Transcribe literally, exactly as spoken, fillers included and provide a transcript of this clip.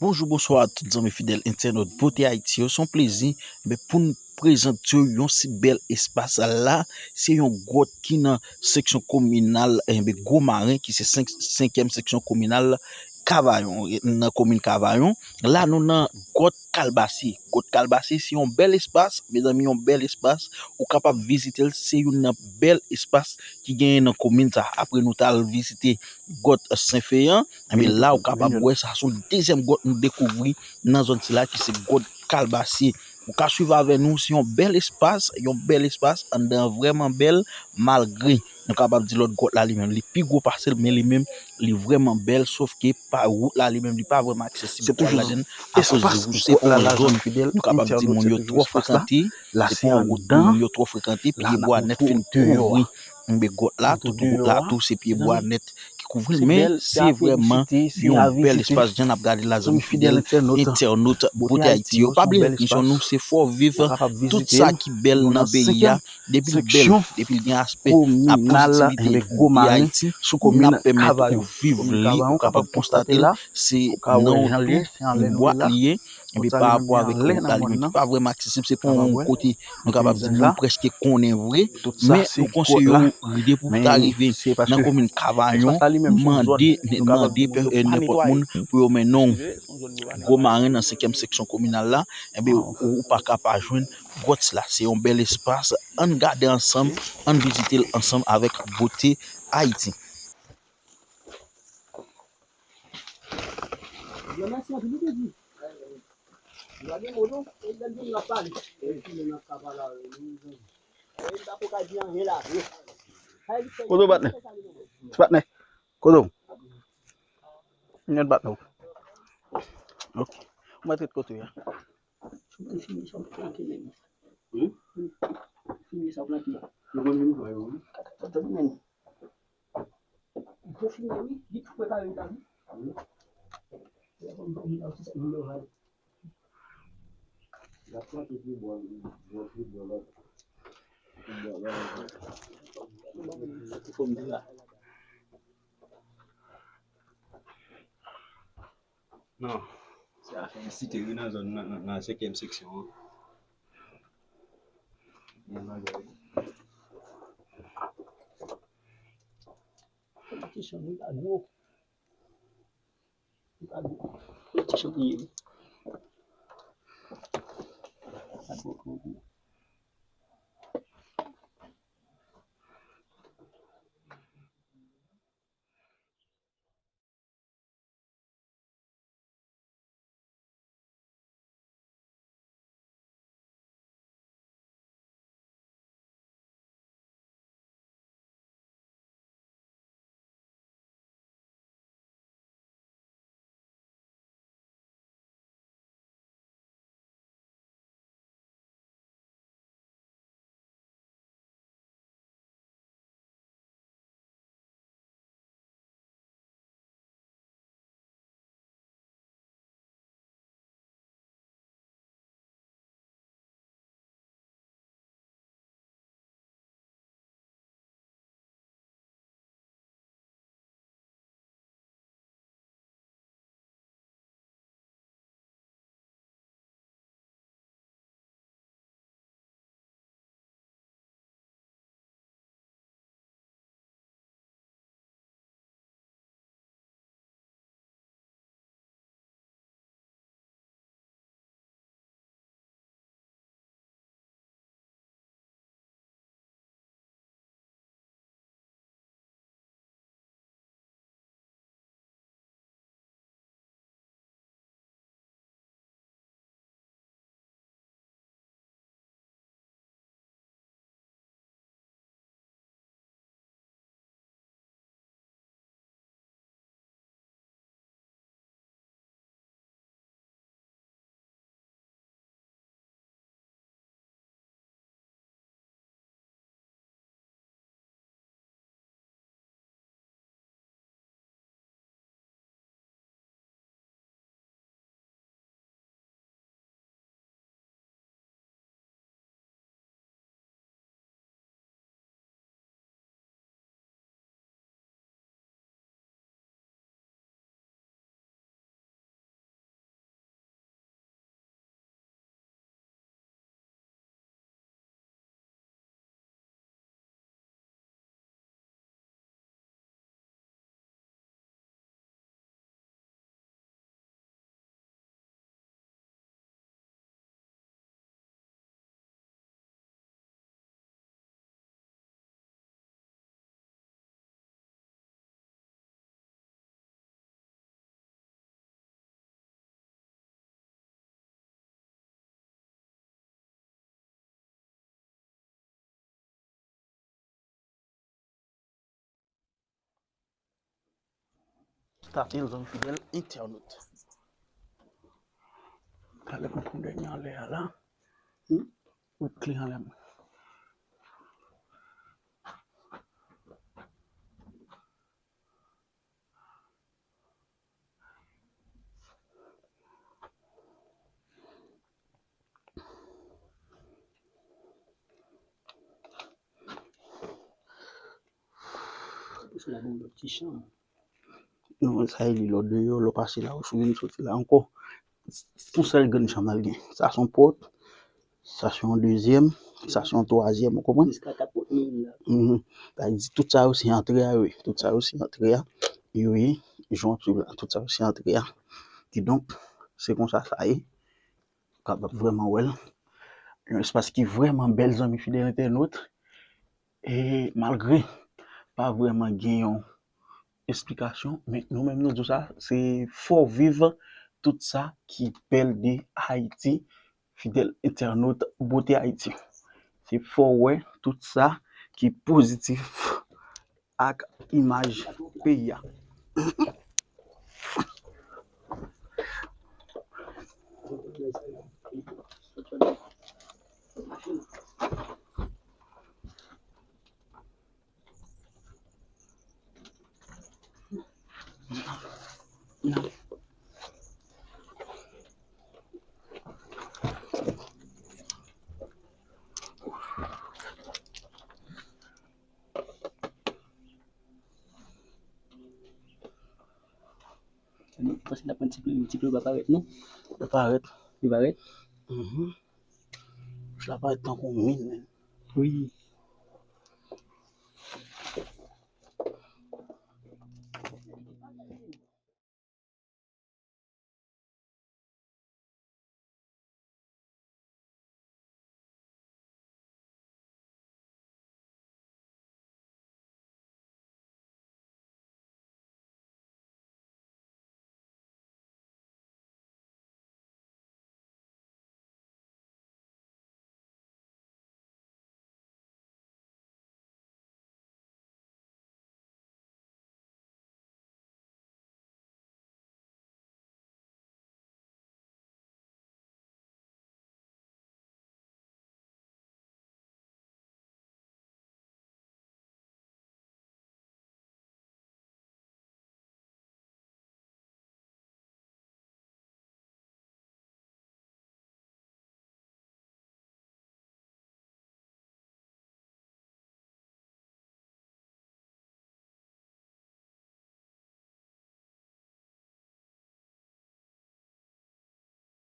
Bonjou, bonswa a tout zanmi fidèl entènot Bote Ayiti yo. Se yon plezi, enben, pou n prezante w yon si bèl espas la. Se yon gwòt ki nan seksyon kominal, enben, Gwo Maren, ki se senk, senkyèm seksyon kominal Kavayon, nan komin Kavayon. La, nou nan gwòt Kalbasye. Gwòt Kalbasye, se yon bèl espas, mezanmi, yon bèl espas. Ou kapab vizite l, se youn nan bèl espas ki genyen nan komin sa. Apre nou t al vizite gwòt Senfe an, enben, la, ou kapab wè sa, se yon dezyèm gwòt nou dekouvri nan zòn sila, ki se gwòt Kalbasye. Ou ka swiv avè nou, se yon bèl espas, yon bèl espas, anndan an vrèman bèl, malgre nou kapab di lòt gwòt la li menm, li pi gwo pase l, men li menm, li vrèman bèl, sof ke pa wout la li menm, li pa vrèman aksesib pou al ladan l, akoz li wout, se pa yon zòn, nou kapab di moun yo twò frekante, se pa yon wout moun yo twò frekante, pye bwa nèt fin kouvri, enben, gwòt la, tout wout la tou, se pye bwa nèt ki kouvri l, men se vrèman yon bèl espas, jan n ap gade la, zanmi fidèl entènot Bote Ayiti yo. Pa bliye misyon nou, se fè w viv tout sa ki bèl nan peyi a. Depi l bèl, depi l gen aspè a pozitivite, Bote Ayiti, n ap pèmèt ou viv li, ou kapab konstate l, se nan yon tou bwat li ye, enben, pa rapò avèk wout la li menm ki pa vrèman aksesib, se pa yon kote nou kapab di moun prèske konnen vre, men nou konseye w, depi w ta rive nan komin Kavayon, mande, mande nenpòt moun pou yo mennen w Gwo Maren nan senkyèm seksyon kominal la, enben, ou, ou pa ka pa jwenn gwòt sila. Se yon bèl espas. Ann gade ansanm, ann vizite l ansanm avèk Bote Ayiti. Kote w patnè? Ti patnè. Kote w? Mwen bat nou. Ok. Mwen tret kote w ya. Fini sa w plante menm. Fini sa w plante. Yo konn vin fè yo, wi. Tande menm. Yo fini, wi. Li tou prepare la, wi. Wi. Yo konn vin la, wi. Non, se afè ensite wi nan zòn nan, nan, nan senkyèm seksyon an. Ti chanpinyon li pa gwo. Li pa gwo. Ti chanpinyon li. Pa gwo, gwo, gwo. Tate l, zanmi fidèl entènot. Talè m pran dènye anlè a la. Hmm? Wè kle anlè m. Sa la bon, ti chanm. Non, sa e li lò deyò, lò pase la, ou sou vin soti la ankò. Yon sèl grenn chanm l al gen. Sa se yon pòt, sa se yon dezyèm, sa se yon twazyèm, ou konprann? Jiska kat pòt mil la. Mhm. Sa vle di tout sa yo se antre a yo ye. Tout sa yo se antre a yo ye. Jan w ap swiv la, tout sa yo se antre a. Kidonk, se konsa sa ye. Ou kapab vrèman wè l. Yon espas ki vrèman bèl, zanmi fidèl entènot. E malgre pa vrèman gen yon esplikasyon, men nou menm nou di w sa, se fò w viv tout sa ki bèl de Ayiti, fidèl entènot Bote Ayiti. Se fò w wè tout sa ki pozitif ak imaj peyi a. Paske n ap pran ti plim, ti plim pa parèt non. Li parèt. Li parèt? Mhm. Sa parèt tankou yon min, men. Wi.